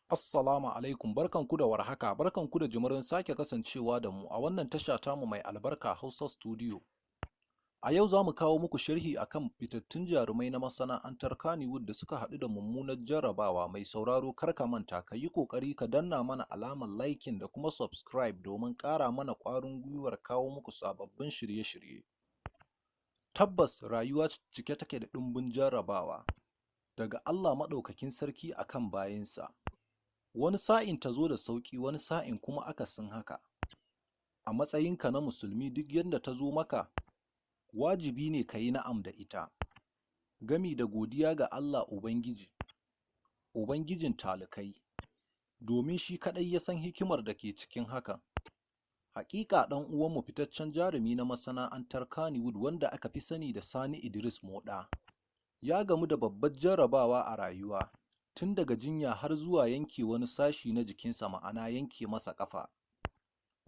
Assalamu alaikum, barkanku da warhaka, barkanku da jimirin sake kasancewa da mu a wannan tasha tamu mai albarka, Hausa Studio. A yau za mu kawo muku sharhi akan fitattun jarumai na masana'antar Kannywood da suka haɗu da mummunar jarrabawa. Mai sauraro, kar ka manta ka yi ƙoƙari ka danna mana alamar liking da kuma subscribe domin ƙara mana ƙwarin gwiwar kawo muku sababbin shirye-shirye. Tabbas, rayuwa cike take da ɗumbin jarrabawa daga Allah Maɗaukakin Sarki akan bayinsa. Wani sa'in ta zo da sauƙi, wani sa'in kuma akasin haka. A matsayinka na musulmi, duk yadda ta zo maka, wajibi ne ka yi na'am da ita, gami da godiya ga Allah Ubangiji, Ubangijin talikai, domin shi kaɗai ya san hikimar da ke cikin hakan. Haƙiƙa, ɗan uwanmu, fitaccen jarumi na masana'antar Kannywood wanda aka fi sani da Sani Idris Moɗa, ya gamu da babbar jarrabawa a rayuwa, tun daga jinya har zuwa yanke wani sashi na jikinsa, ma'ana yanke masa ƙafa.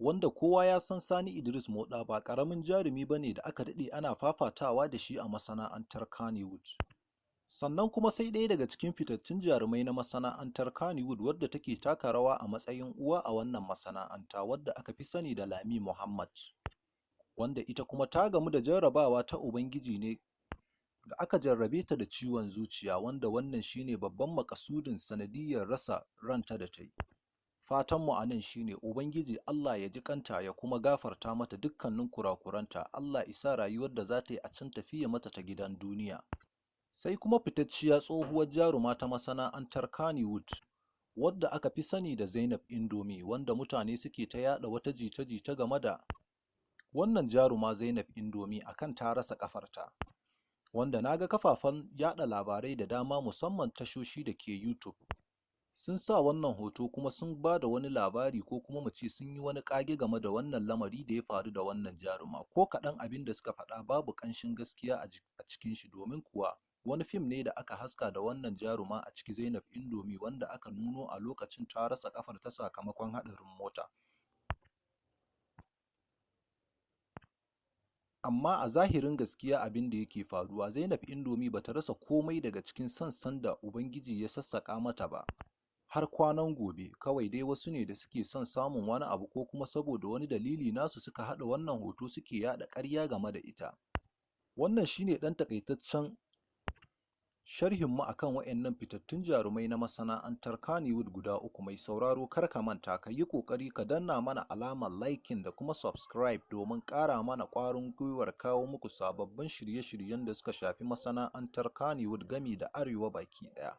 Wanda kowa ya san Sani Idris Moɗa ba ƙaramin jarumi ba ne da aka daɗe ana fafatawa da shi a masana'antar Kannywood. Sannan kuma sai ɗaya daga cikin fitattun jarumai na masana'antar Kannywood wadda take taka rawa a matsayin uwa a wannan masana'anta, wadda aka fi sani da Lami Muhammad, wanda ita kuma ta gamu da jarrabawa ta Ubangiji ne da aka jarrabe ta da ciwon zuciya, wanda wannan shine babban maƙasudin sanadiyyar rasa ranta da ta yi. Fatanmu a nan shine Ubangiji Allah ya ji ƙanta ya kuma gafarta mata dukkanin kurakuranta, Allah ya sa rayuwar da za ta yi a can ta fiye mata ta gidan duniya. Sai kuma fitacciya tsohuwar jaruma ta masana'antar Kannywood wadda aka fi sani da Zainab Indomie, wanda mutane suke ta yaɗa wata jita-jita game da wannan jaruma Zainab Indomie akan ta rasa ƙafarta. Wanda na ga kafafen yaɗa labarai da dama, musamman tashoshi da ke YouTube, sun sa wannan hoto kuma sun ba da wani labari, ko kuma mu ce sun yi wani ƙage game da wannan lamari da ya faru da wannan jaruma. Ko kaɗan abin da suka faɗa babu ƙanshin gaskiya a cikin shi, domin kuwa wani fim ne da aka haska da wannan jaruma a ciki, Zainab Indomie, wanda aka nuno a lokacin ta rasa ƙafar ta sakamakon haɗarin mota. Amma a zahirin gaskiya, abin da yake faruwa, Zainab Indomie bata rasa komai daga cikin sassan da Ubangiji ya sassaƙa mata ba har kwanan gobe. Kawai dai wasu ne da suke son samun wani abu ko kuma saboda wani dalili nasu suka haɗa wannan hoto suke yaɗa ƙarya game da ita. Wannan shine ɗan taƙaitaccen sharhinmu akan waɗannan fitattun jarumai na masana'antar Kannywood guda uku. Mai sauraro, kar ka manta ka yi ƙoƙari ka danna mana alamar liking da kuma subscribe domin ƙara mana ƙwarin gwiwar kawo muku sababbin shirye-shiryen da suka shafi masana'antar Kannywood gami da Arewa baki ɗaya.